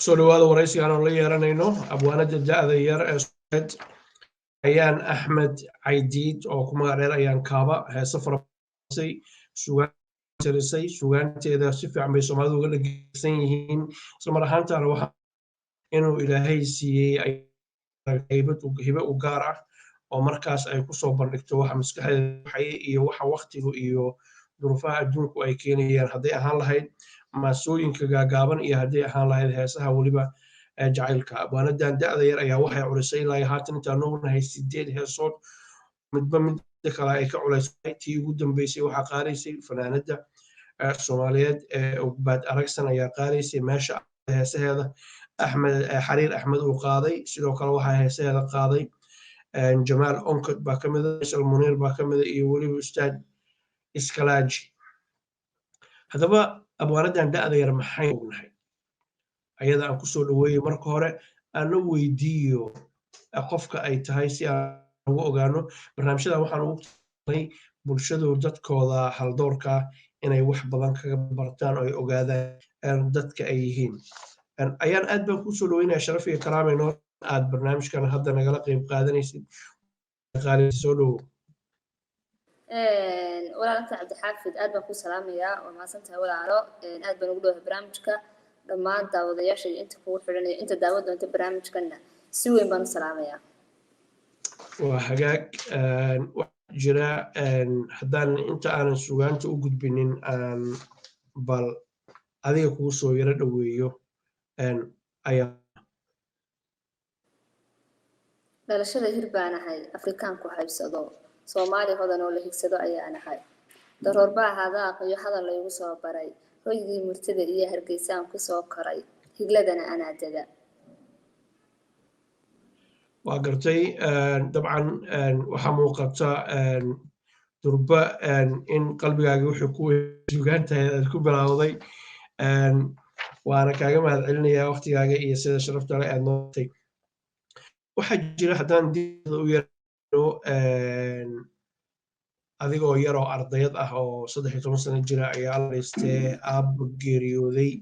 Kusoo dhawaada waraysigaan oo la yeelanayno abwaanada da'da yar ee Soomaaliyeed, Ayaan Axmed Caydiid oo ku magac dheer Ayaan Kaaba. Heese farasay, sugaantirisay, sugaanteeda si fiican bay Soomaalidu uga dhegeysan yihiin. Isla mar ahaantaana waxa inuu Ilaahay siiyey hibe u gaar ah oo markaas ay kusoo bandhigto waxa maskaxdeeda waxay iyo waxa waqtigu iyo duruufaha adduunku ay keenayaan, hadday ahaan lahayd maasooyinka gaagaaban iyo hadday ahaan lahayd heesaha weliba jacaylka. Abwaanadan da'da yar ayaa waxay culisay ilaa haatan intaan ognahay 8 heesood, midba midda kale ay ka culaysay. Tii ugu dambeysay waxaa qaadaysay fanaanada Soomaaliyeed ee Ogbaad Aragsan ayaa qaadaysay, meesha heesaheeda Axmed Xariir Axmed uu qaaday. Sidoo kale waxaa heesaheeda qaaday Jamaal Onkod baa ka mida, Faisal Muniir baa ka mida iyo weliba Ustaad Iskalaaji. Haddaba abwaanadan da'da yar maxay ognahay? Ayada aan kusoo dhaweeyo, marka hore aan la weydiiyo qofka ay tahay si aan ugu ogaano. Barnaamijyadan waxaan ugu talnay bulshadu dadkooda haldoorka inay wax badan kaga bartaan oo ay ogaadaan dadka ay yihiin. Ayaan, aad baan kusoo dhaweynaya, sharaf iyo karaamay noo aad barnaamijkan hadda nagala qayb qaadanaysid. Soo dhowow. Walaalka Cabdixaafid, aad baan ku salaamayaa, waa mahadsantahay walaalo. Aad baan ugu dhowahay barnaamijka. Dhammaan daawadayaasha iyo inta kugu xidhan iyo inta daawan doonta barnaamijkanna si weyn baan u salaamayaa. Waa hagaag. Waxaa jira, haddaan inta aanan sugaanta u gudbinin aan bal adiga kugu soo yaro dhoweeyo ayaa. Dhalashada hir baan ahay, Afrikaanku haybsado, Soomaali hodan oo la higsado ayaan ahay. Daroor baa hadaaq iyo hadal laygu soo baray, hoygii murtida iyo Hargeysaan kusoo koray, higladana anaa dega. Waa gartay. Dabcan waxaa muuqata durba in qalbigaaga wuxuu ku sugaan tahay aad ku bilowday, waana kaaga mahad celinayaa waqtigaaga iyo sida sharafta leh aad nootay. Waxaa jira, haddaan dida u yaro, adigoo yaroo ardayad ah oo 13 sano jira ayaa alaystee aabba geeriyooday.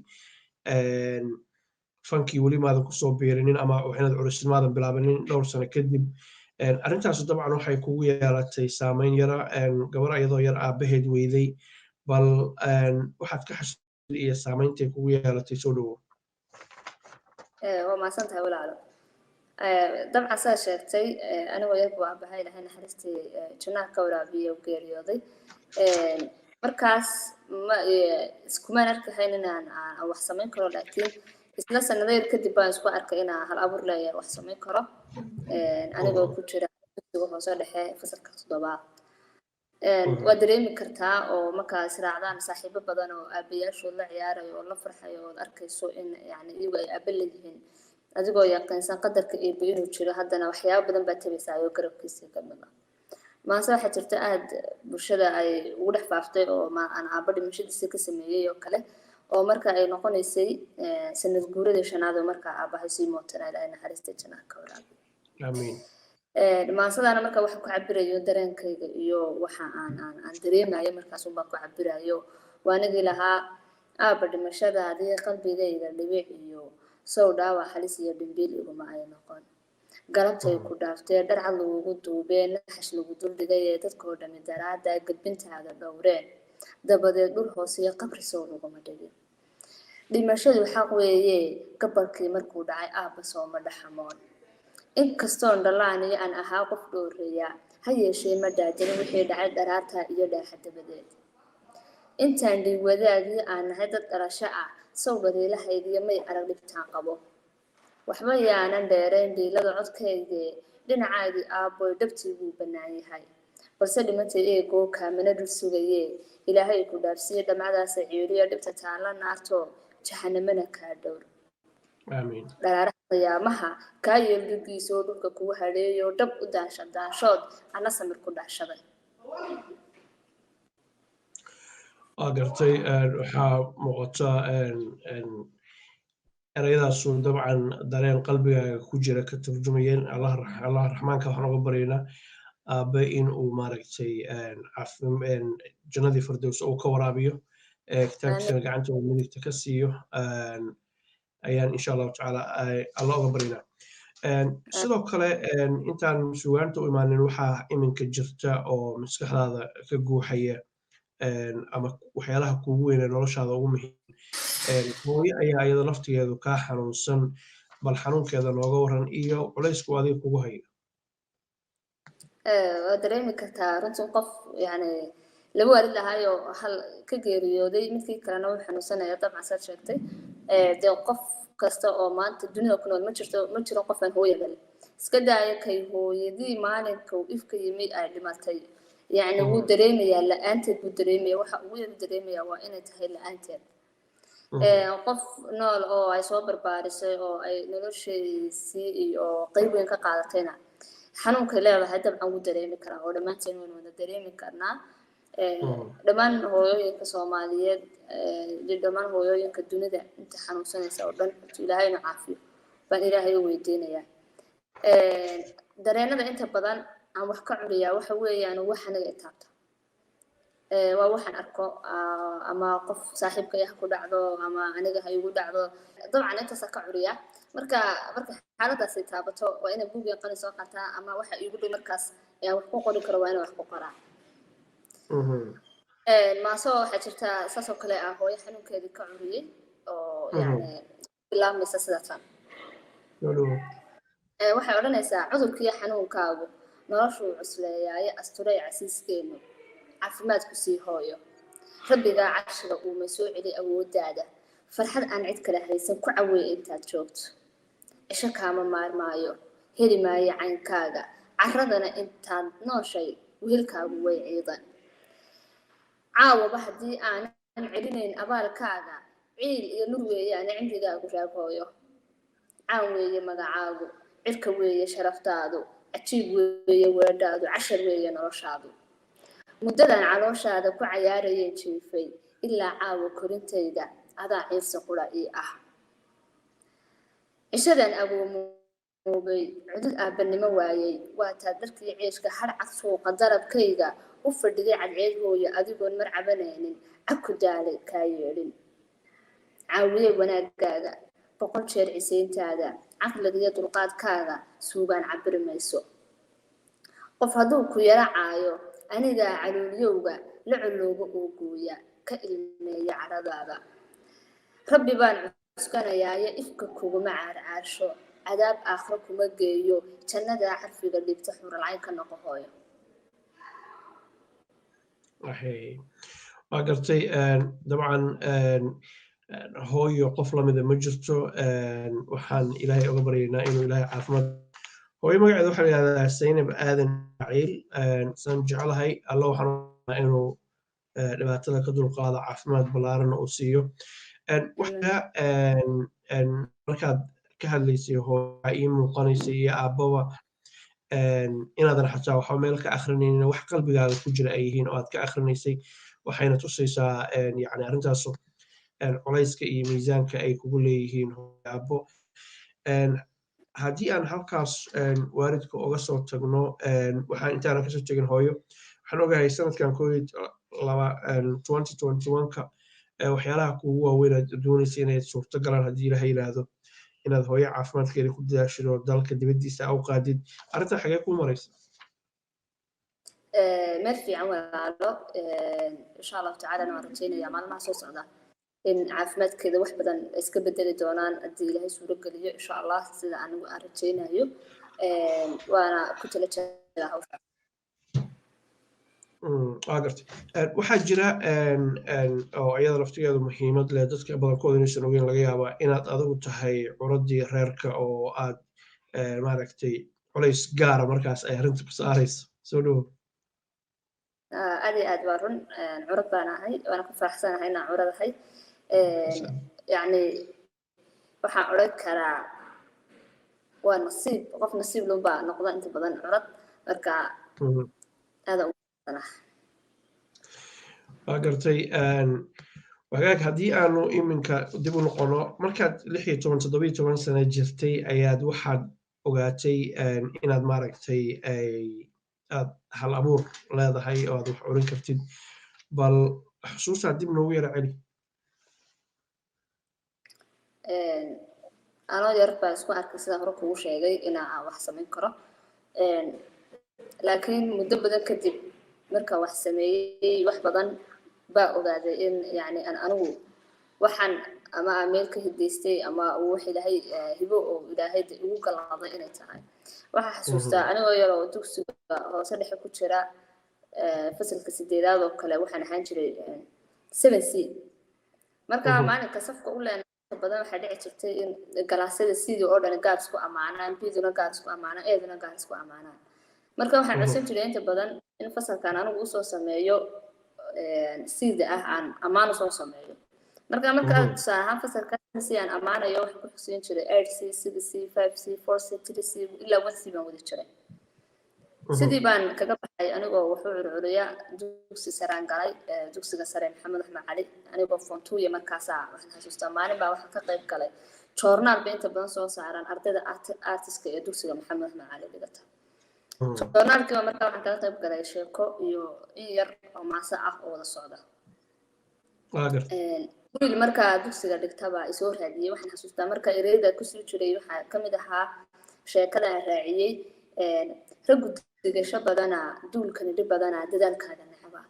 Fankii weli maadan kusoo biirinin ama inaad curisid maadan bilaabanin dhowr sano kadib. Arrintaasu dabcan waxay kugu yeelatay saameyn yara, gabar ayadoo yar aabbaheed weyday. Bal waxaad ka xasuusid iyo saameyntay kugu yeelatay, soo dhowo. Waa mahadsan tahay walaalo. Dabcan saa sheegtay, anigoo yar buu aabahay, Ilahay naxariistii jannaha ka waraabiya, u geeriyooday. Markaas ma iskumaan arkahayn inaan aan wax samayn karo, laakiin isla sanado yar kadib baan isku arkay inaan hal abuur leeyahay, wax samayn karo, anigoo ku jira dugsiga hoose dhexe fasalka toddobaad. Waa dareemi kartaa oo markaa israacdaan saaxiibo badan oo aabayaashood la ciyaarayo oo la farxayo ood arkayso in yani iyagu ay aaba leeyihiin, adigoo yaqiinsan qadarka eebbe inuu jiro, haddana waxyaabo badan baa tabaysaa oo garabkiisii ka mid ah. Maase waxaa jirta aad bulshada ay ugu dhex faaftay oo ma aan aabba dhimashadiisii ka sameeyey oo kale, oo marka ay noqonaysay sanad guuradii shanaad oo markaa aabahay sii mootanaa, Ilaahay naxariista jannaha ka waraabiyo. Aamiin. Maasadana marka waxa ku cabirayo dareenkayga iyo waxa aan dareemayo markaas unbaan ku cabirayo. Waanigii lahaa: aabba dhimashadaadii qalbigayga dhibic iyo sow dhaawac halis iyo dhimbiil iguma ay noqon. Galabtay ku dhaaftee dharcad lagugu duubee, naxash lagu duldhigay ee dadkoo dhami daraadda gedbintaada dhowreen, dabadeed dhul hoose iyo qabri sow laguma dhigin. Dhimashadu xaq weeye, gabalkii markuu dhacay aabba sooma dhaxamoon. Inkastoon dhalaan iyo aan ahaa qof dhooreeya, ha yeeshee ma dhaajinin wixii dhacay dharaarta iyo dhaaxa dabadeed. Intaan dhiig wadaagii aan nahay dad dhalasho ah, sow dhaliilahaygiyo may arag dhibtaan qabo. Waxba yaanan dheerayn dhiilada codkaygee, dhinacaagii aabboy dhabtii wuu bannaan yahay, balse dhimatay eegoo kaamana dhul sugayee. Ilaahay ku dhaafsiiye dhamcadaasa ciiriyo dhibta taalla naarto, jahanamana kaa dhowr. Aamiin. Dharaaraha qiyaamaha kaa yeel dhigiisa oo dhulka kugu hadheeyo, dhab u daansha daanshood ana samir ku dhaashaday. Waa gartay. Waxaa muuqata erayadaasu dabcan dareen qalbigaaga ku jira ka turjumayeen. Allah raxmaanka waxaan uga baryaynaa aabe in uu maaragtay jannadii firdows uu ka waraabiyo, kitaabkiisana gacanta uu midigta ka siiyo. Ayaan insha Allahu tacaala Alla oga baryanaa. Sidoo kale, intaan sugaanta u imaanin, waxaa iminka jirta oo maskaxdaada ka guuxaya ama waxyaalaha kuugu weyne noloshaada ugu muhiim, hooyo ayaa iyada laftigeedu kaa xanuunsan. Bal xanuunkeeda nooga waran iyo culaysku adiga kugu hayo. Waa dareemi kartaa runtii, qof yani laba waalid lahaayo, hal ka geeriyooday, midkii kalena wuu xanuunsanaya. Dabcan saad sheegtay, dee qof kasta oo maanta dunida ku nool ma jirto, ma jiro qof aan hooya dhalin. Iska daaya kay hooyadii maalinka uu ifka yimid ay dhimatay, yacni wuu dareemayaa la-aanteed buu dareemaya. Waxa ugu yar dareemaya waa inay tahay la-aanteed. Qof nool oo ay soo barbaarisay oo ay noloshiisii iyo qeyb weyn ka qaadatayna xanuunkay leedahay dabcan wuu dareemi karaa, oo dhammaanteen waynu wada dareemi karnaa. Dhammaan hooyooyinka Soomaaliyeed iyo dhammaan hooyooyinka dunida inta xanuunsanaysa oo dhan Ilaahay inu caafiyo baan Ilaahay u weydiinayaa. Dareenada inta badan aan wax ka curiyaa waxa weeyaan wax aniga itaabta, waa waxaan arko, ama qof saaxiibkay ha ku dhacdo ama aniga ha igu dhacdo. Dabcan intaasa ka curiyaa. Marka xaaladaasi taabato, waa inay buugga qalin soo qaataa, ama waxa iigu dhow markaas ayaan wax ku qori karo waa inaan wax ku qoraa. Maaso waxaa jirtaa saasoo kale ah hooyo xanuunkeedii ka curiyey oo yani bilaabmaysa sidatan. Waxay odhanaysaa: "Cudurkiiyo xanuunkaagu noloshuu cusleeyaaye, asturay casiiskeenu, caafimaadku sii hooyo. Rabbigaa carshiga uumay soo celi awooddaada, farxad aan cid kale haysan ku caweey intaad joogto. Cisho kaama maarmaayo, heli maayo caynkaaga, carradana intaad nooshay wehelkaagu way ciidan. Caawaba haddii aanan celinayn abaalkaaga, ciil iyo nur weeyaane cimrigaagu raag hooyo. Caan weeye magacaagu, cirka weeye sharaftaadu, cajiib weeye weedhaadu, cashar weeye noloshaadu. Muddadan calooshaada ku cayaarayeen jiifay ilaa caawa korintayda, adaa ciirsi qura ii ah. Cishadan agoomoobay, cudud aabbanimo waayey, waataa darkii ceeshka hadhcad suuqa darabkayga u fadhiday cadceed hooyo, adigoon mar cabanaynin, cabku daalay kaa yeedhin. Caawiye wanaagaaga, 100 jeer cisayntaada, caqliga iyo dulqaadkaaga suugaan cabiri mayso. Qof hadduu ku yaro caayo, anigaa caluulyowga la colooga oo gooya, ka ilmeeya cadhadaada. Rabbi baan cuskanayaaye, ifka kuguma caarcaarsho, cadaab aakhiro kuma geeyo, jannadaa carfiga dhibta xuralcayn ka noqo hooyo." Waa gartay. Dabcan hooyo qof lamida ma jirto. Waxaan Ilaahay oga baryaynaa inuu Ilaahay caafimaad. Hooyo magaceeda waxaa la yihahdaa Zaynab Aadan Ciil, saan jeclahay. Alla waxaan inuu dhibaatada ka dulqaado, caafimaad ballaaranna uu siiyo. Waxa markaad ka hadlaysay hooya ii muuqanaysay iyo aabbaba inaadan xataa waxba meel ka akrinaynin, wax qalbigaaga ku jira ay yihiin oo aad ka akrinaysay. Waxayna tusaysaa yani arrintaasu culayska iyo miisaanka ay kugu leeyihiin aabbo. Haddii aan halkaas waalidka uga soo tagno, waxaan intaanan kasoo tegin hooyo, waxaan ogahay sanadkan covid laba 2021-ka waxyaalaha kugu waaweyn aad doonaysa inay suurto galaan, haddii Ilaha yidhaahdo, inaad hooyo caafimaadkeeda ku dadaashid oo dalka dibaddiisa u qaadid. Arrintan xagee kuu maraysa? Meel fiican walaalo. Insha Allahu tacala waan rajaynayaa maalmaha soo socda in caafimaadkeeda wax badan iska bedeli doonaan, haddii Ilaahay suuro geliyo, insha Allah, sida anigu aan rajaynayo, waana ku tala jiraa hawsha. Waa gartay. Waxaa jira oo iyada laftigeedu muhiimad leh, dadka badankooda inaysan ogeyn laga yaabaa, inaad adigu tahay curadii reerka oo aad maaragtay culays gaara markaas ay arrinta ku saarayso. Soo dhowo. Aad iyo aad waa run, curad baan ahay, waana ku faraxsanahay inaan curadahay. Yacni waxaan odhan karaa waa nasiib, qof nasiib lunbaa noqda inta badan curad. Marka aada ugu. Waa gartay. Wagaag, haddii aanu iminka dib u noqono, markaad 16, 17 sano jirtay ayaad waxaad ogaatay inaad maaragtay aad hal abuur leedahay oo aad wax oran kartid. Bal xusuustaa dib noogu yara celi. Anoo yar baa isku arkay, sidaan hore kugu sheegay, inaa aan wax samayn karo. Laakiin muddo badan kadib markaan wax sameeyey, wax badan baa ogaaday in yani aan anigu waxaan ama aan meel ka hidaystay ama uu wax Ilaahay hibo oo Ilaahay dee igu gallaaday inay tahay. Waxaa xasuustaa anigoo yar oo dugsiga hoose dhexe ku jira, fasalka sideedaad oo kale, waxaan ahaan jiray 7C. Marka maalinka safka u leena badan waxaa dhici jirtay in galaasyada sidii oo dhan gaar isku ammaanaan, biduna gaar isku ammaanaan, eeduna gaar isku ammaanaan. Marka waxaan codsan jiray inta badan in fasalkan anigu usoo sameeyo sida ah aan ammaan usoo sameeyo. Marka tusaale ahaan fasalka si aan ammaanayo, waxaan ku xusin jiray 8C, 6C, 5C, 4C, 3C ilaa 1C baan wadi jiray. Sidii baan kaga baxay anigoo wuxuu curcuriya. Dugsi saraan galay, dugsiga sare Maxamed Axmed Cali, anigoo form two-ya. Markaasaa waxaan xasuustaa maalin baa waxaan ka qayb galay joornaal bay inta badan soo saaraan ardayda artiska ee dugsiga Maxamed Axmed Cali dhigata. Joornaalkiiba markaa waxaan kaga qayb galay sheeko iyo in yar oo maase ah oo wada socda. Waa gartay. Wiil markaa dugsiga dhigtaba isoo raadiyey. Waxaan xasuustaa marka ereyada kusii jiray waxaa kamid ahaa sheekada aan raaciyey: "Raggu digasho badana, duulkani dhib badana, dadaalkaaga necba."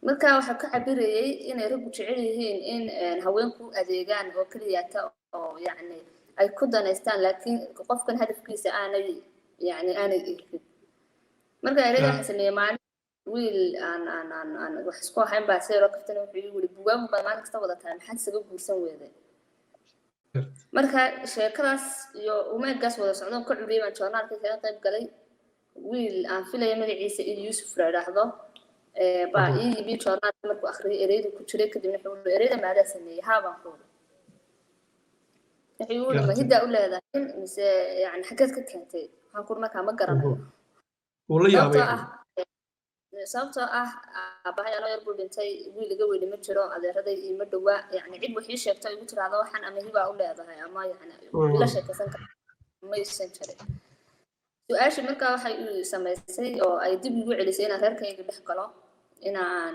Marka waxaa ka cabirayay inay raggu jecel yihiin in haweenku u adeegaan oo keliyata oo yacni ay ku danaystaan, laakiin qofkan hadafkiisa aanay yacni aanay eegin. Marka ereyada waxaa sameeyey maalin wiil aan wax isku ahayn baa seero kaftana wuxuu igu yiri, "Buugaagu baad maalin kasta wadataa, maxaad isaga guursan weeday?" Marka sheekadaas iyo umeegaas wada socdoon ka curiyay baan joornaalka kaga qayb galay. Wiil aan filaya magaciisa in Yuusuf la idhaahdo baa ii yimi. Joornaalka markuu akhriyay ereyada ku jiray kadibna wuxuu yiri, "Ereyada maadaa sameeyey?" "Haa," baan ku uri. Wuxuu igu yiri, "Ma hiddaa u leedahay mise yani xaggeed ka keentay?" Waxaan ku uri, "Markaa ma garanayo." Wuu la yaabay. Sababtoo ah aabahay anoo yar buu dhintay, wiil iga weyni ma jiro, adeeraday iima dhowaa, yani cid wax ii sheegto igu tiraahdo waxaan ama hibaa u leedahay ama yani ila sheekaysan kara ma isan jirin. Su-aashii markaa waxay i samaysay oo ay dib igu celisay inaan reerkayga dhex galo, inaan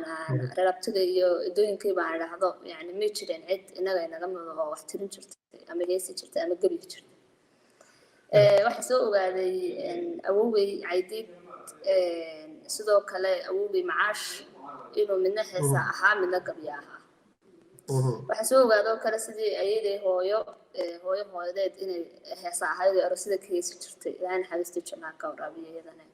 reer abtiga iyo edooyinkayba aan idhaahdo, yani may jireen cid innaga inaga mida oo wax tirin jirtay ama heesi jirtay ama gebiyi jirtay? Waxaa soo ogaaday awowgay Caydiid, sidoo kale awowgay Macaash, inuu midna heesa ahaa, midna gabya ahaa. Waxaa soo ogaadoo kale sidii ayaday hooyo, hooyo hooyadeed, inay heesa ahayd oo aroosyada ka heesi jirtay. Ilaahay naxariistii jannaa ka waraabiyo iyadana.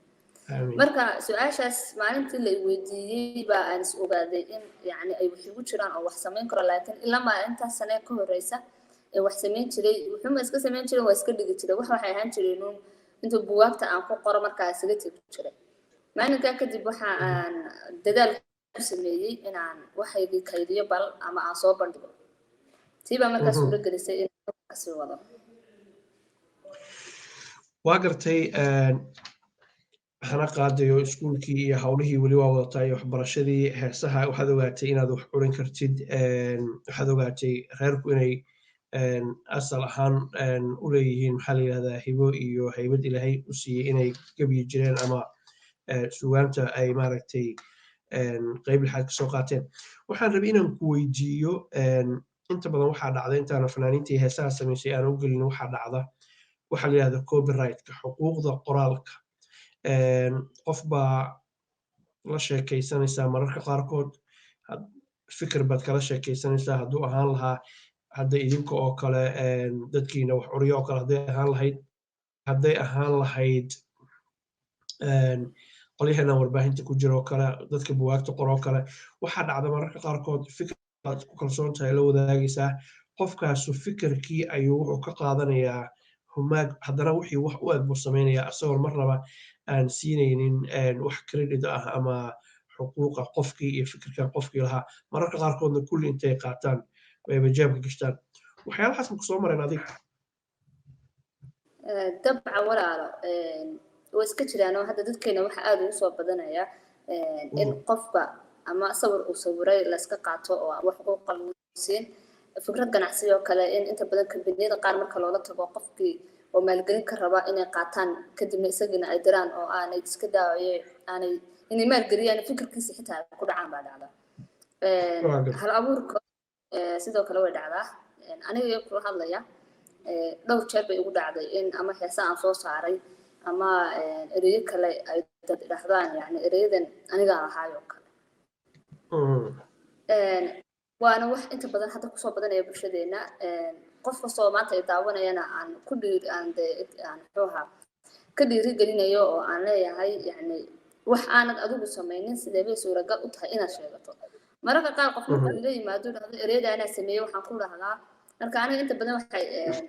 Marka su-aashaas maalintii la weydiiyey baa aan is ogaaday in yani ay wax igu jiraan oo wax samayn karo. Laakiin ilaa maalintaas sane ka horeysa ee wax samayn jiray, wuxuuma iska samayn jiray, waa iska dhigi jiray, wax waxay ahaan jireen uun intuu buugaagta aan ku qoro markaa isaga tegi jiray. Maalinkaa kadib waxa aan dadaal ku sameeyey inaan waxaygii kaydiyo bal ama aan soo bandhigo. Tii baa markaa suuro gelisay in kasii wado. Waa gartay. Hana qaadayo iskuulkii iyo hawlihii weli waa wadataa iyo waxbarashadii heesaha. Waxaad ogaatay inaad wax curin kartid. Waxaad ogaatay reerku inay asal ahaan u leeyihiin, maxaa la yidhahdaa, hibo iyo haybad Ilaahay u siiyey inay gebyi jireen ama sugaanta ay maaragtay qayb lixaad ka soo qaateen. Waxaan rabay inaan ku weydiiyo, inta badan waxaa dhacda, intaana fanaaniinta iyo heesaha samaysay aan u gelin, waxaa dhacda waxaa la yidhahda copyright-ka, xuquuqda qoraalka. Qof baa la sheekaysanaysaa mararka qaarkood, fikir baad kala sheekaysanaysaa. Hadduu ahaan lahaa hadda idinka oo kale, dadkiina wax curiyo oo kale, hadday ahaan lahayd qolyaheena warbaahinta ku jira oo kale, dadka buwaagta qor oo kale, waxaa dhacda mararka qaarkood fikir aad ku kalsoon tahay la wadaagaysaa qofkaasu. Fikirkii ayuu wuxuu ka qaadanayaa humaag, haddana wixii wax u eg buu samaynayaa, isagoon marnaba aan siinaynin wax credit ah ama xuquuqa qofkii iyo fikirkan qofkii lahaa. Mararka qaarkoodna kulli intay qaataan bayba jeebka gashtaan. Waxyaalahaas ma kusoo mareen adiga? Dabcan walaalo, way iska jiraan oo hadda dadkeena waxaa aada ugu soo badanaya in qofka ama sawir uu sawiray layska qaato oo wax xuquuqa lagu siin. Fikrad ganacsi oo kale in inta badan kambaniyada qaar marka loola tago qofkii oo maalgelin ka raba inay qaataan, kadibna isagiina ay diraan oo aanay iska daawaye, aanay inay maalgeliyaan fikirkiisa xitaa ku dhacaan baa dhacda. Hal abuurka sidoo kale way dhacdaa. Aniga kula hadlaya Dhowr jeer bay igu dhacday in ama heesa aan soo saaray ama ereyo kale ay dad idhahdaan, yani ereyadan anigaa lahaayoo kale. Waana wax inta badan hadda kusoo badanaya bulshadeena. Qof kastoo maanta ay daawanayana aan ku dhiir aan dee aan muxuu ahaa ka dhiirigelinayo oo aan leeyahay, yani wax aanad adigu samaynin sidee bay suuragal u tahay inaad sheegato? Mararka qaar qof markuu ila yimaado, dhahdo ereyada anaa sameeyey, waxaan ku dhahdaa marka aniga inta badan waxay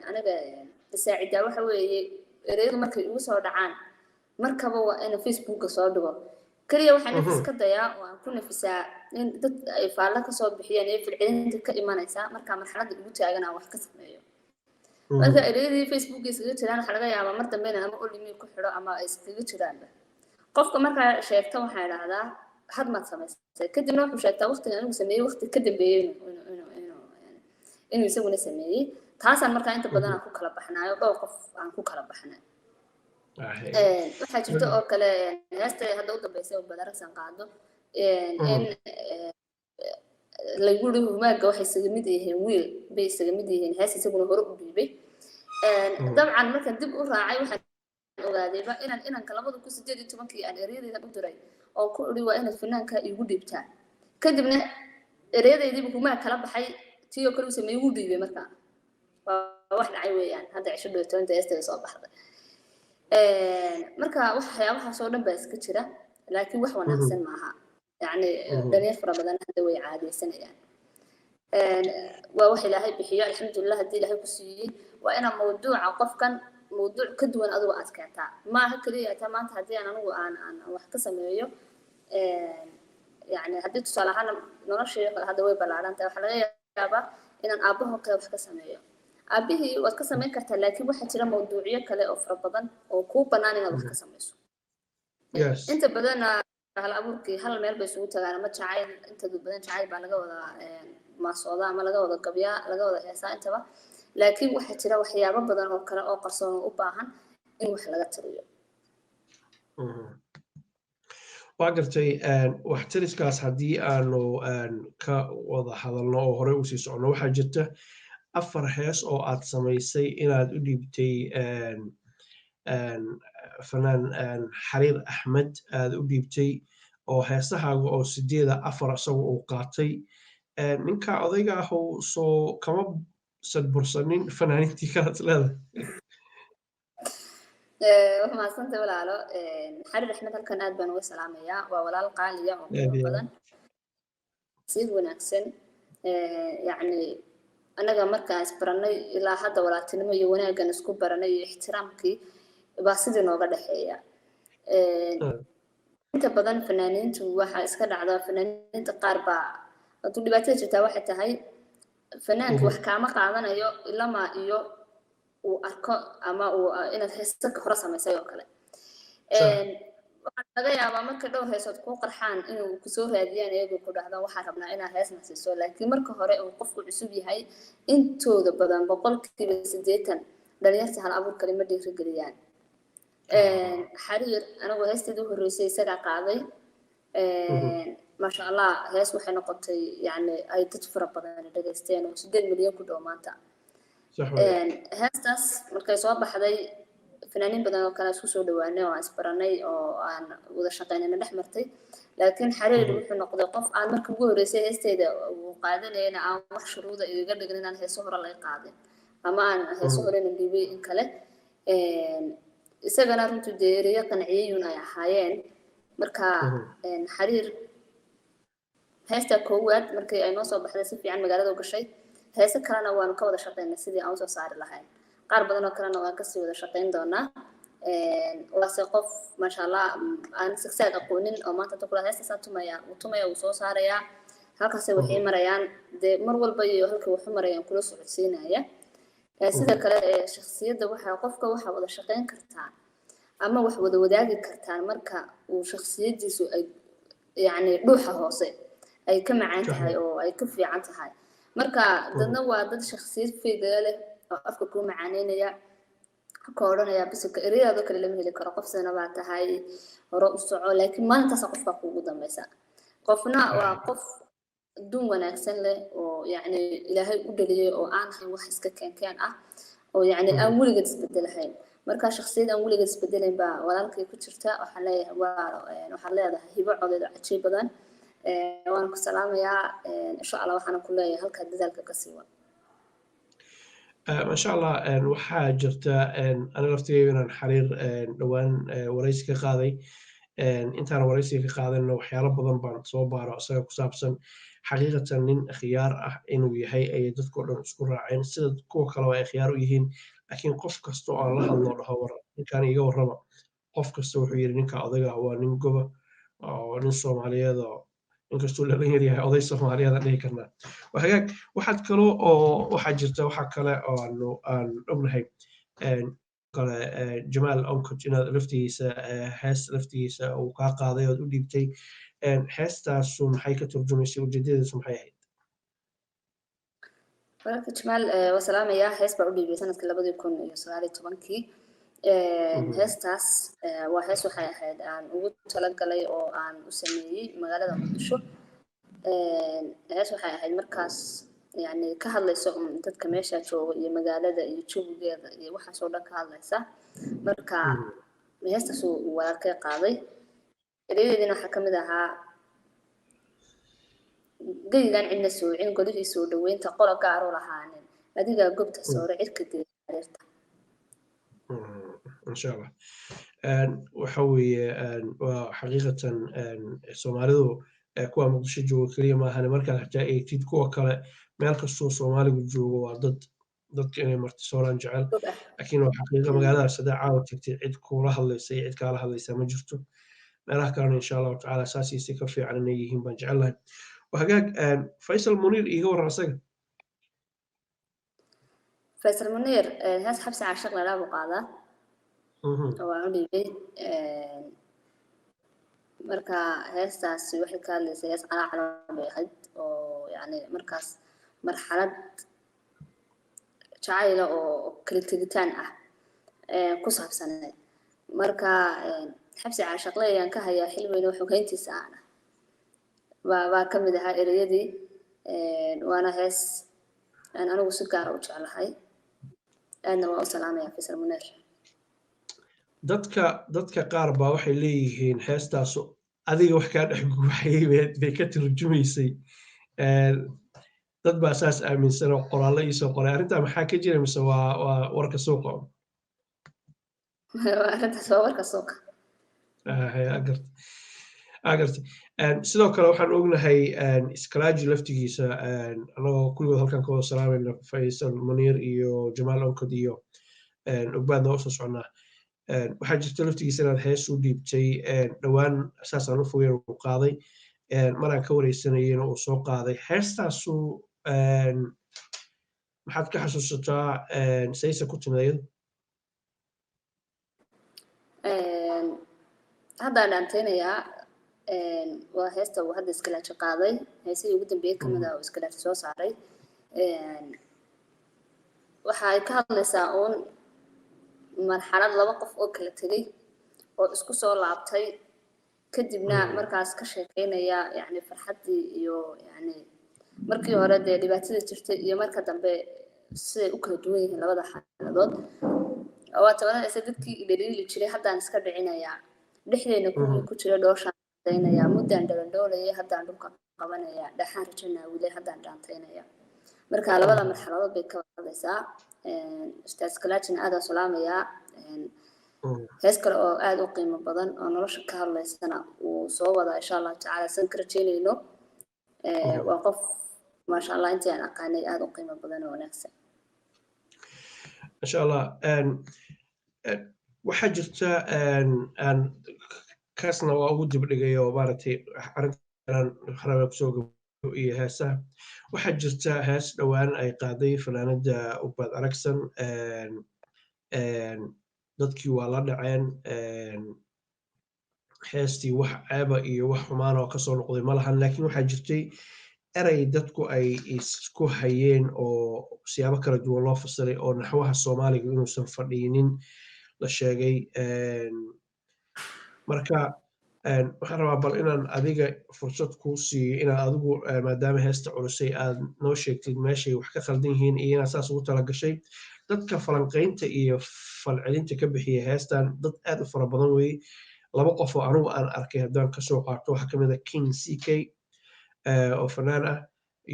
aniga isaacidaa waxa weeye, ereyadu markay igu soo dhacaan markaba waa ina Facebooka soo dhigo. Keliya waxaan nafis ka dayaa oo aan ku nafisaa in dad ay faallo kasoo bixiyaan iyo falcelinta ka imanaysa markaa marxaladda igu taagan aan wax ka sameeyo. Marka ereyadii Facebooka iskaga jiraan, waxaa laga yaabaa mar dambe inaan ama olimi ku xidho ama ay iskaga jiraanba. Qofka markaa sheegta waxaan idhahdaa, "Had maad samaysay?" Kadibna wuxuu sheegtaa waqtiga anigu sameeyey waqti ka dambeeyey inuu isaguna sameeyey. Taasaan markaa inta badan aan ku kala baxnaayo, dhowr qof aan ku kala baxnay. Waxaa jirta oo kale heesta hadda u dambeysay oo badaragsan qaado in lagu yiri humaaga waxay isaga mid yihiin, wiil bay isaga mid yihiin, hees isaguna hore u dhiibay. Dabcan markaan dib u raacay waxaan ogaadayba inaan inanka 2018-kii aan ereyadaydan u diray oo ku iri, "Waa inaad fanaanka iigu dhiibtaa." Kadibna ereyadaydiiba humaag kala baxay, tii oo kale uu sameeyey wuu dhiibay. Markaa waa wax dhacay weeyaan hadda cisho dhowtoonta heestayda soo baxday. Marka waxyaabahaas oo dhan baa iska jira, laakiin wax wanaagsan maaha. Yacni dhalinyar fara badan hadda way caadaysanayaan. Waa wax Ilaahay bixiyo, alxamdulilah. Haddii Ilaahay ku siiyey, waa inaa mawduuca qofkan mawduuc ka duwan adigu aad keentaa. Maaha keliya taa maanta haddii aan anigu aan wax ka sameeyo, yani haddii tusaale ahaan noloshayda kale hadda way ballaaran tahay, waxaa laga yaabaa inaan aabbaho kale wax ka sameeyo. Aabbihii waad ka samayn kartaa, laakiin waxaa jira mawduucyo kale oo fara badan oo kuu bannaan inaad wax ka samayso. Inta badanna hal abuurkii hal meel bay isugu tagaan, ama jacayl, inta badan jacayl baa laga wada maasooda ama laga wada gabyaa, laga wada heesaa intaba, laakiin waxaa jira waxyaabo badan oo kale oo qarsoon oo u baahan in wax laga tiriyo. Waa gartay. Wax tiriskaas haddii aanu ka wada hadalno oo horey usii socono, waxaa jirta afar hees oo aad samaysay inaad u dhiibtay fanaan Xariir Axmed, aad u dhiibtay oo heesahaaga oo sideeda afar isaga uu qaatay. Ninka odayga ahu soo kama sadbursanin fanaaniintii kalaad leedahay? Waa mahadsantay, walaalo. Xariir Axmed halkan aad baan uga salaamayaa. Waa walaal qaaliya oo qiimo badan, sid wanaagsan. Yacni annaga markaan isbarannay ilaa hadda walaaltinimo iyo wanaaggan isku baranay iyo ixtiraamkii baa sidii nooga dhexeeya. Inta badan fanaaniintu waxaa iska dhacdaa, fanaaniinta qaar baa hadduu dhibaatada jirtaa waxay tahay fanaanka wax kaama qaadanayo ilamaa iyo uu arko ama uu inaad heesa hore samaysay oo kale. Waxaa laga yaabaa markay dhowr heesood kuu qarxaan inuu kusoo raadiyaan, iyagoo ku dhahdaan, "Waxaan rabnaa inaad heesna siiso." Laakiin marka hore uu qofku cusub yahay, intooda badan, 80% dhalinyarta hal abuur kale ma dhiirigeliyaan. Xariir anigu heesteedii u horreysay isagaa qaaday. Maasha Allah, hees waxay noqotay yani ay dad fara badan dhegaysteen oo 8 milyan ku dhow maanta. Heestaas markay soo baxday, fanaaniin badan oo kale isku soo dhawaanay oo aan isbaranay oo aan wada shaqaynayna dhex martay, laakiin Xariir wuxuu noqday qof aan markii ugu horreysay heesteeda uu qaadanayana aan wax shuruuda igaga dhigin inaan heeso hore laga qaadin ama aan heeso horena dhiibay in kale. Isagana runtii dee ereyo qanciyayun ay ahaayeen. Marka Xariir heesta koowaad markii ay noo soo baxday si fiican magaalada u gashay, heese kalena waanu ka wada shaqaynay sidii aan usoo saari lahayn. Qaar badan oo kalena waan kasii wada shaqayn doonaa. Waase qof, maasha Allah, aan sigsaag aqoonin oo maanta inta kula heestaasaan tumaya, wuu tumaya, wuu soo saarayaa, halkaasay waxay marayaan dee mar walba iyo halkay waxu marayaan kula socodsiinaya. Sida kale shakhsiyadda waxaa qofka waxaa wada shaqayn kartaa ama wax wada wadaagi kartaan marka uu shakhsiyaddiisu ay yacni dhuuxa hoose ay ka macaan tahay oo ay ka fiican tahay. Marka dadna waa dad shakhsiyad fayda leh oo afka kuu macaaneynaya, ka odhanaya bisinka, ereyadaadoo kale lama heli karo, qof sidana baa tahay, hore u soco, laakiin maalintaasa qofkaa kuugu dambeysa. Qofna waa qof dun wanaagsan leh oo yacni Ilaahay u dhaliyay oo aan ahayn wax iska keenkeen ah. Oo yacni aan weligeed isbedelahayn. Marka shakhsiyad aan weligeed isbedelayn baa walaalkay ku jirta. Waxaan leeyahay waa waxaad leedahay hibo codeed oo cajiib badan. Waan ku salaamayaa insha Allah. Waxaana ku leeyahay halkaa dadaalka ka sii wad. Maasha Allah. Waxaa jirta aniga laftigeyga inaan xiriir dhowaan waraysi ka qaaday. Intaan waraysiga ka qaadanna waxyaalo badan baan soo baaro isaga ku saabsan. Xaqiiqatan nin khiyaar ah inuu yahay ayay dadkao dhan isku raaceen, sida kuwa kaleba ay khiyaar u yihiin. Laakiin qof kasta oo aan la hadlo, dhaho war ninkaan iga warrama, qof kasta wuxuu yidhi ninka odayga waa nin goba oo nin Soomaaliyeed oo inkastuu dhalinyar yahay, oday Soomaaliyeed aan dhihi karnaa. Waa hagaag. Waxaad kaloo oo waxaa jirta, waxaa kale oo aanu aan ognahay kale Jamaal Onkot inaad laftigiisa hees laftigiisa uu kaa qaaday ood u dhiibtay. Heestaasu maxay ka turjumaysay? Ujeedadeesu maxay ahayd? Walaalka Jamaal waa salaamayaa. Hees baa u dhiibay sanadkii 2019-kii. Heestaas waa hees waxay ahayd aan ugu talagalay oo aan u sameeyey magaalada Muqdisho. Hees waxay ahayd markaas yani ka hadlaysa un dadka meesha jooga iyo magaalada iyo jawigeeda iyo waxaas oo dhan ka hadlaysa. Marka heestaas uu walaalkay qaaday, ereyadeedina waxaa kamid ahaa: "Geygan cidna soocin, golihii soo dhaweynta, qola gaaru lahaanin, adigaa gobta soore, cirka geeya xariirta." Insha Allah. Waxa weeye waa xaqiiqatan Soomaalidu kuwa Muqdisho jooga keliya maahane, markaad xataa eegtid kuwa kale, meel kastoo Soomaaligu joogo waa dad dadka inay martisooraan jecel. Laakiin waa xaqiiqa, magaaladaas haddaa caawa tagtid, cid kuula hadlaysa iyo cid kaala hadlaysa ma jirto. Meelaha kalena insha Allahu tacaala saasiisi ka fiican inay yihiin baan jecel. Waa hagaag. Faysal Muniir iiga warran asaga. Faysal Muniir hees Xabsi Caashiq lalaa buu qaadaa oo waan u dhiibay. Marka heestaasi waxay ka hadlaysay, hees calaacala bay ahayd oo yani markaas marxalad jacayla oo kala tegitaan ah ku saabsaneed. Marka "Xabsi caashaqle ayaan ka hayaa xil weyn oo xogeyntiisa aana" baa ka mid ahaa ereyadii. Waana hees aan anigu si gaara u jeclahay, aadna waa u salaamaya Faysal Muneer. Dadka qaar baa waxay leeyihiin heestaasu adiga wax kaa dhex guuxayay bay ka turjumaysay. Dad baa saas aaminsan oo qoraallo iisoo qoray. Arrintaa maxaa ka jira, mise waa warka suuqa? Arrintaas waa warka suuqa. Garta. Sidoo kale waxaan ognahay Iskalaaji laftigiisa, anagoo kulligood halkan ka wada salaamayna, Faysal Muniir iyo Jamaal Onkod iyo Ogbaadna usoo socnaa. Waxaa jirta laftigiisa inaad hees u dhiibtay dhowaan, saasaan u fogeyn uu qaaday, maraan ka wareysanayena uu soo qaaday heestaasu. Maxaad ka xasuusataa? Sayse ku timid iyadu? Haddaan dhaantaynayaa waa heesta uu hadda Iskalaaji qaaday, heesihii ugu dambeeyey kamid ah oo Iskalaaji soo saaray. Waxa ay ka hadlaysaa uun marxalad laba qof oo kala tegay oo isku soo laabtay, kadibna markaas ka sheekeynaya yani farxaddii iyo yani markii hore dee dhibaatada jirtay iyo marka dambe siday u kala duwan yihiin labada xaaladood. Waa tabanaysa: "Dadkii idhaliili jiray haddaan iska dhicinayaa, dhexdeena kuwii ku jira dhooshaan daynaya, muddaan dhalandhoolayay haddaan dhulka qabanaya, dhaxaan rajanaa wile haddaan dhaantaynaya." Marka labada marxaladood bay ka hadlaysaa. Ustaas Kalaajina aad aan salaamayaa. Hees kale oo aad u qiimo badan oo nolosha ka hadlaysana wuu soo wadaa insha Allahu tacaala, san ka rajeynayno. Waa qof maasha Allah intii aan aqaanay aad u qiimo badan oo wanaagsan. Masha Allah. Waxaa jirta, kaasna waa ugu dibdhigay oo maaragtay arrintan raba kusoo gabo iyo heesaha. Waxaa jirta hees dhowaan ay qaaday fanaanada Ubaad Aragsan. Dadkii waa la dhaceen heestii, wax ceeba iyo wax xumaan oo kasoo noqday ma lahan. Laakiin waxaa jirtay erey dadku ay isku hayeen oo siyaabo kala duwan loo fasiray oo naxwaha Soomaaliga inuusan fadhiinin la sheegay. Marka waxaan rabaa bal inaan adiga fursad kuu siiyo inaad adigu, maadaama heesta culusay, aad noo sheegtid meeshay wax ka khaldan yihiin iyo inaad saas ugu tala gashay. Dadka falanqaynta iyo falcelinta ka bixiya heestan dad aad u fara badan weeye. Laba qof oo anugu aan arkay haddaan kasoo qaato, waxaa kamid ah King CK oo fanaan ah,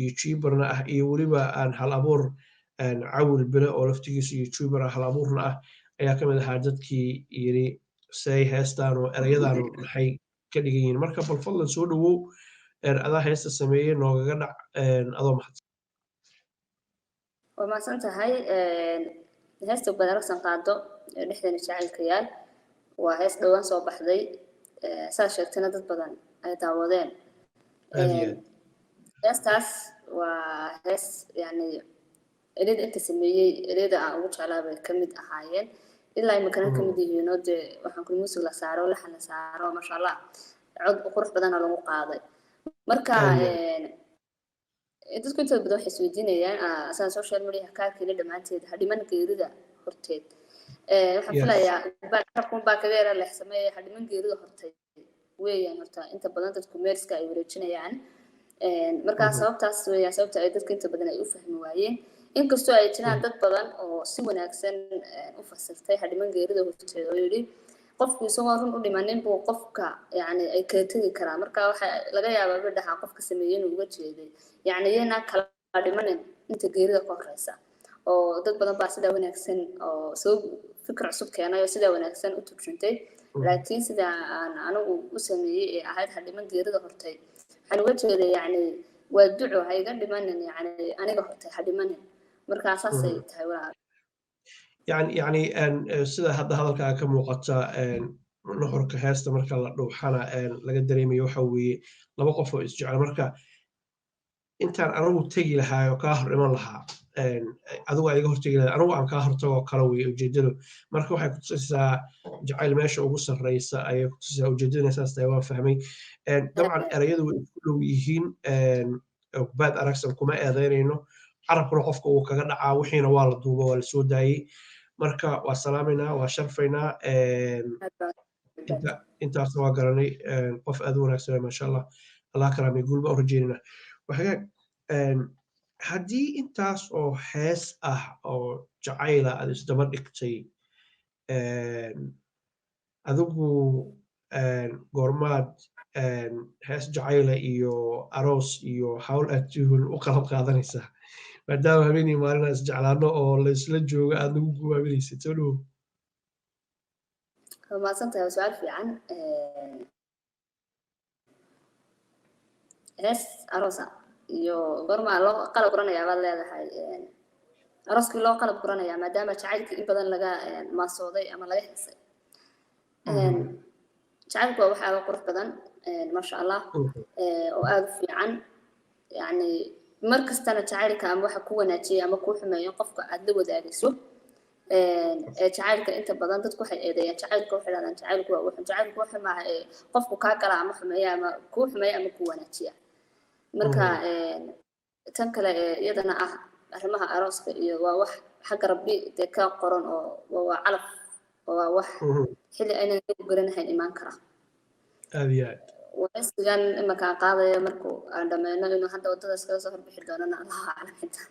youtuberna ah, iyo weliba aan hal abuur Cawil Bile oo laftigiisa youtuber ah, hal abuurna ah, ayaa kamid ahaa dadkii yiri say heestaan oo ereyadaanu maxay ka dhigan yihiin. Marka bal fadlan soo dhawow, adaa heesta sameeyey, noogaga dhac adoo mahadsan. Waa mahadsan tahay. Heesta Badaragsan qaado ee Dhexdeena Jacaylka Yaal waa hees dhowaan soo baxday, saa sheegtana dad badan ay daawadeen. Heestaas waa hees yani ereyada inta sameeyey ereyada aan ugu jeclaa bay kamid ahaayeen, ilaa imikana kamid yihiinoo dee waxaan kuli muusig la saaro, laxan la saaro, maasha Allah, cod qurux badana lagu qaaday. Marka dadku intooda badan waxay isweydiinayaan asaan social media kaarkiina dhammaanteed hadhiman geerida horteed. Waxaan filayaa carabkun baa kaga yara leexsameeya, hadhiman geerida horteed weeyaan. Horta inta badan dadku meerska ay wareejinayaan. Marka sababtaas weeyaan sababta ay dadka inta badan ay u fahmi waayeen, inkastoo ay jiraan dad badan oo si wanaagsan u fasirtay hadhiman geerida horteed oo yidhi qofku isagoo run u dhimanin buu qofka yani ay kala tegi karaa. Marka waxa laga yaabaa bidhaha qofka sameeyey inuu uga jeeday yani iyaynaa kala dhimanin inta geerida ka horeysa, oo dad badan baa sidaa wanaagsan oo soo fikir cusub keenay oo sidaa wanaagsan u turjuntay. Laakiin sida aan anigu u sameeyey ee ahayd hadhiman geerida hortay, waxaan uga jeeday yani waa duco, ha iga dhimanin, yani aniga hortay ha dhimanin. Marka saasay tahay, walaal. Yani sida hadda hadalkaaga ka muuqata, nuxurka heesta marka la dhuuxana laga dareemayo, waxa weeye laba qof oo isjecel. Marka intaan anigu tegi lahaa oo kaa hor iman lahaa, adigu aa iga hortegi lahaa, anigu aan kaa hortagoo kale weye ujeedadu. Marka waxay kutusaysaa jacayl meesha ugu sarreysa ayay kutusaysaa. Ujeedaduna saas tahay waan fahmay. Dabcan ereyadu way isku dhow yihiin. Baad aragsan kuma eedaynayno, carabkuna qofka uu kaga dhacaa, wixiina waa la duuba, waa la soo daayey. Marka waa salaamaynaa, waa sharfaynaa, intaasna waa garanay. Qof aad u wanaagsan, maasha Allah, Allah karaamay, guul baan u rajeynayna. Waxagaag, haddii intaas oo hees ah oo jacayla aad isdaba dhigtay, adigu goormaad hees jacayla iyo aroos iyo hawl aad tuhun u qalab qaadanaysaa, maadaama habeenii maalin aan isjeclaano oo laysla joogo aad nagu guwaabinaysid? Soo dhowow. Waa mahadsantahay, waa su-aal fiican. Hees aroosa iyo goormaa loo qalab guranayaa baad leedahay, arooskii loo qalab guranayaa, maadaama jacaylkii in badan laga maasooday ama laga heesay. Jacaylku waa wax aad u qurux badan, maasha Allah, oo aada u fiican. Yani mar kastana jacaylka ama waxa ku wanaajiya ama kuu xumeeyo qofka aad la wadaagayso. Ee jacaylka inta badan dadku waxay eedeeyaan jacaylka, waxay dhahdaan jacaylku waa wuxun, jacaylku wuxuu maaha ee qofku kaa gala ama xumeeya ama kuu xumeeya ama kuu wanaajiya. Marka tan kale ee iyadana ah arrimaha arooska iyo waa wax xagga Rabbi dee ka qoran oo waa calaf oo waa wax xilli aynan inagu garanahayn imaan kara. Aad iyo aad. Waraysigan imanka aan qaadayo markuu aan dhameyno inuu hadda waddadaas kaga soo horbixi doonana Allahu aclam, xitaa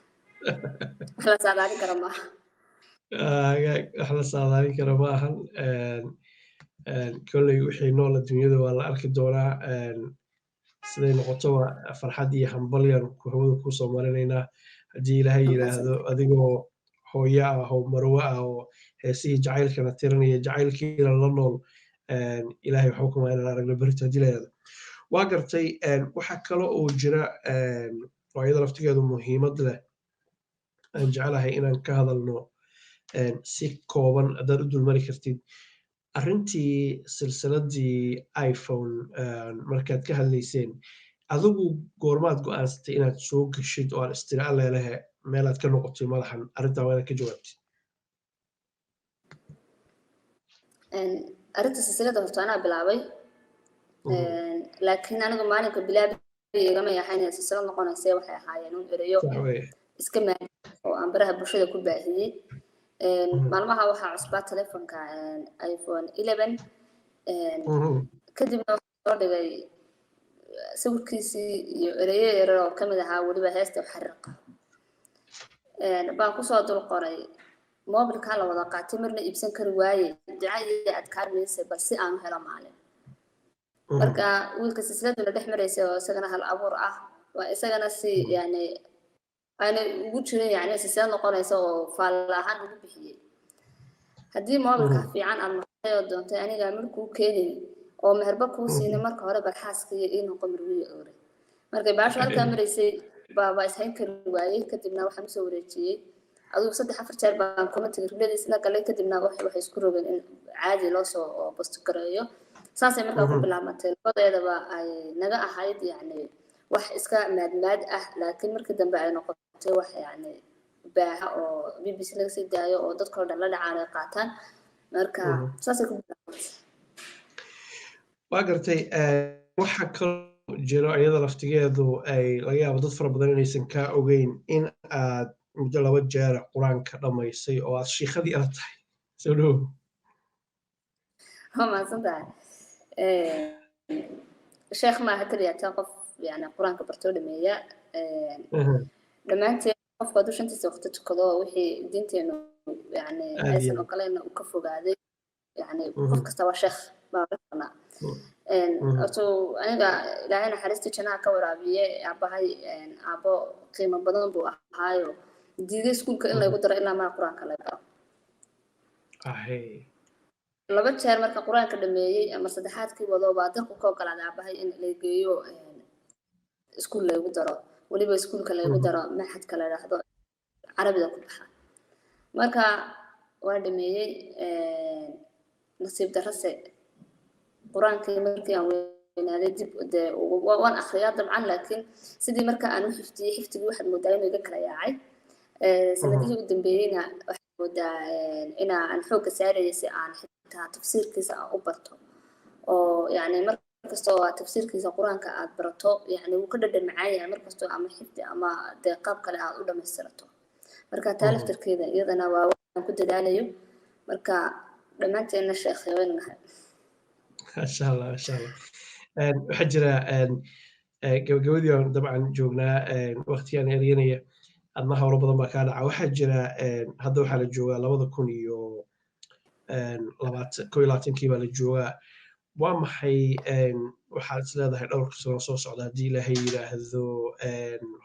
wax la saadaalin kara maaha. Wax la saadaalin kara ma ahan. Kolley wixii nool adduunyada waa la arki doonaa siday noqotoba. Farxad iyo hambalyan ku hawada kusoo marinaynaa haddii Ilaahay yidhaahdo, adigoo hooyo ah oo marwo ah oo heesihii jacaylkana tirinaya, jacaylkiina la nool, Ilaahay waxba kuma inaan aragno berito haddii la yidhahdo. Waa gartay. Waxaa kale oo jira oo iyada laftigeedu muhiimad leh aan jeclahay inaan ka hadalno si kooban haddaad u dulmari kartid, arrintii silsiladii iPhone markaad ka hadlayseen. Adigu goormaad go'aansatay inaad soo geshid oo aad istiri alleelehe meelaad ka noqotay madaxan? Arrintaa waa inaad ka jawaabtid. Arrinta silsilada horta anaa bilaabay, laakiin anigu maalinka bilaabay igama ahayn inay silsilad noqonaysa. Waxay ahaayeen un ereyo iska maadi oo aan baraha bulshada ku baahiyey. Maalmaha waxaa cusbaa telefonka iPhone 11, kadibna waxaa soo dhigay sawirkiisii iyo ereyo yaryar oo kamid ahaa weliba heesta xariiqa baan kusoo dul qoray. Moobilkaa la wada qaatay, marna iibsan kari waaye, duca iyo adkaar mayse, bal si aan u helo maalin. Marka wiilka silsiladuna dhex maraysa oo isagana hal abuur ah, waa isagana si yani aanay ugu jirin, yani silsilad noqonaysa oo faalla ahaan ugu bixiyey: "Haddii moobilka fiican aad maqlay oo doontay, anigaa mar kuu keenay oo meherba kuu siinay, marka hore bal xaaskiiyo ii noqo marwiyo oore." Markay baashu halkaa maraysay baaba ishayn kari waayey. Kadibna waxaan usoo wareejiyey adigu 3-4 jeer baan commentiga ribladiis la galay. Kadibna waxay isku rogeen in caadi loo soo post gareeyo. Saasay markaa ku bilaabantay. Labadeedaba ay naga ahayd yani wax iska maadmaad ah, laakiin markii dambe ay noqotay wax yani baaha oo BBC laga sii daayo oo dadkoo dhan la dhacaan ay qaataan. Marka saasay ku bilaabantay. Waa gartay. Waxa kaloo jiro iyada laftigeedu ay laga yaabo dad fara badan inaysan kaa ogeyn in aad muddo 2 jeer Qur-aanka dhammaysay oo aad shiikhadii aad tahay. Soo dhowo. Waa mahadsan tahay. Sheekh maaha keliya taa qof yani Qur-aanka bartoo dhameeya. Dhammaanteen qofku hadduu shantiisa waqti tukado, wixii diinteenu yani aysan ogoleyn uu ka fogaaday, yani qof kasta waa sheekh baa oran karnaa. Horta aniga Ilaahay naxariistii jannaha ka waraabiye aabahay, aabbo qiimo badan buu ahaayo, diiday iskuulka in laygu daro ilaa maa Qur-aanka la baro. 2 jeer marka Qur-aanka dhameeyey ama saddexaadkii wado baa dalku ka ogolaaday aabahay in la geeyo iskuul laygu daro, weliba iskuulka laygu daro maxadka la idhaahdo Carabida ku baxa. Marka waa dhameeyey. Nasiib darrase Qur-aankii markii aan weynaaday dib dee waan akhriyaa dabcan, laakiin sidii marka aan u xifdiyey, xifdigii waxaad moodaa inuu iga kala yaacay. Sanadihii u dambeeyeyna waxaad moodaa ina aan xoogga saarayay si aan xitaa tafsiirkiisa aan u barto, oo yani mar kastoo aad tafsiirkiisa Qur-aanka aad barato, yani wuu ka dhadhan macaan yahay mar kastoo ama xifdi ama dee qaab kale aad u dhammaystirato. Marka taa laftarkeeda iyadana waa waxaan ku dadaalayo. Marka dhammaanteenna sheekh waynu nahay. Maasha Allah, maasha Allah. Waxaa jira, gabagabadii aan dabcan joognaa, waqtigaan eryanaya, adna howlo badan baa kaa dhaca. Waxaa jira, hadda waxaa la joogaa 2021 baa la joogaa. Waa maxay waxaad is leedahay dhowrka sano soo socda, haddii Ilaahay yidhaahdo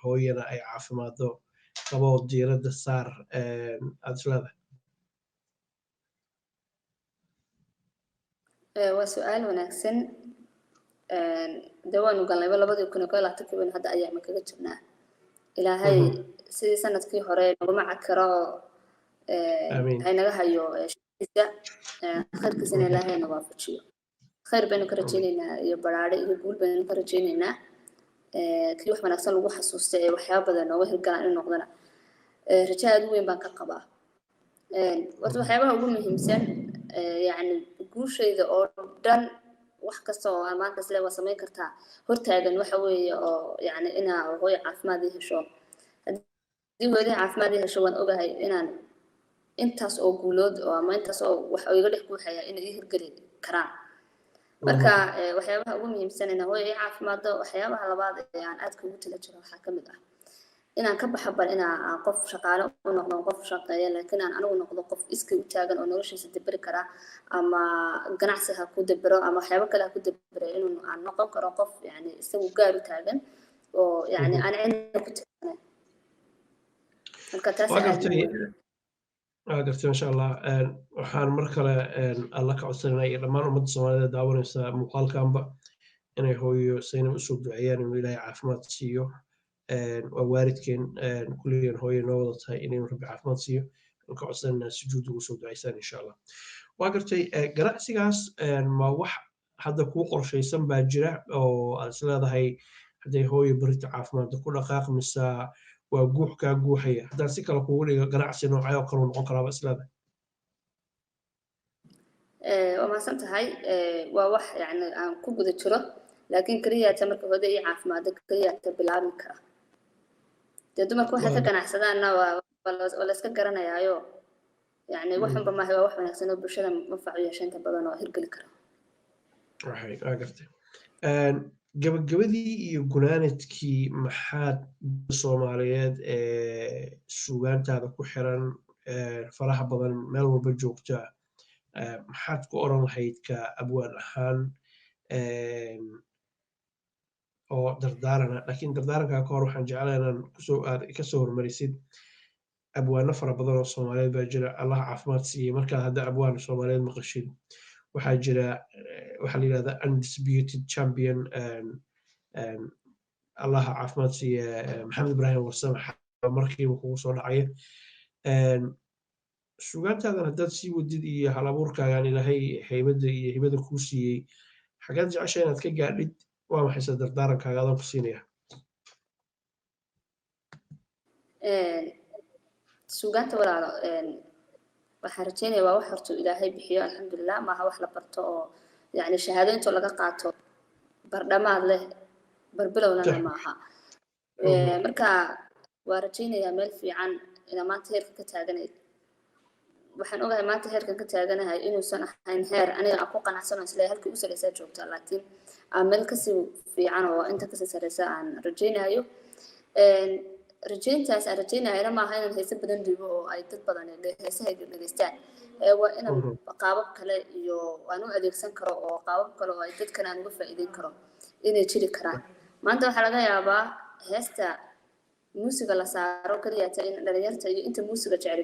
hooyana ay caafimaado qaboo, diiradda saar aad is leedahay? Waa su-aal wanaagsan. Dee waanu galnayba 2021-kii baynu hadda ayaama kaga jirnaa. Ilaahay sidii sanadkii hore naguma cakiro oo haynaga hayo shaqadiisa, khayrkiisana Ilaahay na waafajiyo. Khayr baynu ka rajaynaynaa iyo baraare iyo guul baynu ka rajaynaynaa. Kii wax wanaagsan lagu xasuusta ee waxyaaba badan nooga hirgalaan inuu noqdana rajo aad u weyn baan ka qabaa. Horta waxyaabaha ugu muhiimsan, yacni guushayda oo dhan, wax kasta oo aan maanta isle waa samayn kartaa hortaagan, waxa weeye oo yacni inaa hooyo caafimaad ii hesho. Haddii hooyadii caafimaad ii hesho, waan ogahay inaan intaas oo guulood oo ama intaas oo wax oo iga dhex guuxaya inay ii hirgeli karaan. Marka waxyaabaha ugu muhiimsan inaa hooyo ii caafimaado. Waxyaabaha labaad ee aan aadka ugu tala jiro waxaa ka mid ah inaan ka baxo bal inaa aan qof shaqaale u noqdo, qof shaqeeya, laakiin aan anigu noqdo qof iskii u taagan oo noloshiisa daberi kara, ama ganacsi ha ku dabero ama waxyaabo kale ha ku dabere, inuu aan noqon karo qof yani isagu gaar u taagan oo yani aan cidna ku tirsanayn. Marka taas Waa aad gartay. u Waa gartay, masha Allah. Waxaan mar kale Alla ka codsanayna iyo dhammaan ummadda Soomaalida daawanaysa muuqaalkanba inay hooyo Saynab usoo duceeyaan inuu Ilaahay caafimaad siiyo. Waa waalidkeen kulligeen hooyo noo wada tahay, inaynu Rabbi caafimaad siiyo aan ka codsanayna, sujuud ugu soo duceysaan insha Allah. Waa gartay. Ganacsigaas ma wax hadda kuu qorshaysan baa jira oo aad is leedahay hadday hooyo berrito caafimaadda ku dhaqaaq, mise waa guux kaa guuxaya? Haddaan si kale kugu dhigo, ganacsi noocee oo kale uu noqon karaaba is leedahay? Waa mahadsan tahay. Waa wax yani aan ku guda jiro, laakiin keliyaata marka hooyada ii caafimaado keliyaata bilaabi kara. Dee dumarku waxay ka ganacsadaanna waa la iska garanayaayo, yani waxunba maaha, waa wax wanaagsan oo bulshada manfac u yeesha inta badan oo hirgeli kara. Waxay waa gartay. Gabagabadii iyo gunaanadkii, maxaad Soomaaliyeed ee suugaantaada ku xiran Faraha badan meel walba joogta, maxaad ku oran lahayd ka abwaan ahaan oo dardaarana? Laakiin dardaarankaa ka hor waxaan jeclaa inaan kusoo aad kasoo hormarisid. Abwaano fara badan oo Soomaaliyeed baa jira, Allah caafimaad siiyey. Markaad hadda abwaan Soomaaliyeed maqashid, waxaa jira waxaa la yidhahdaa undisputed champion, Allaha caafimaad siiye, Maxamed Ibrahim Warsame markiiba kugu soo dhacaya. Sugaantaadan haddaad sii wadid iyo hal abuurkaagaan Ilaahay haybadda iyo hibada kuu siiyey, xagaad jecesha inaad ka gaadhid? Waa maxayse dardaarankaaga adaan ku siinaya? Suugaanta walaalo, waxaan rajeynaya waa wax horta Ilaahay bixiyo, alxamdulilah. Maaha wax la barto oo yacni shahaado intoo laga qaato bardhamaad leh, barbilowlana maaha. Marka waa rajeynayaa meel fiican inaa maanta heerka ka taaganay. Waxaan ogahay maanta heerkan ka taaganahay inuusan ahayn heer aniga aan ku qanacsano isleeyahay halkii u sareysaa joogtaa, laakiin aan meel kasii fiican oo inta kasii sareysa aan rajeynayo. Rajeyntaas aan rajeynayana maaha inaan heese badan dhibo oo ay dad badan heesahayga dhegeystaan. Waa inaan qaabab kale iyo aan u adeegsan karo oo qaabab kale oo ay dadkan aan uga faa'iideyn karo inay jiri karaan. Maanta waxaa laga yaabaa heesta muusiga la saaro keliyata in dhalinyarta iyo inta muusiga jecel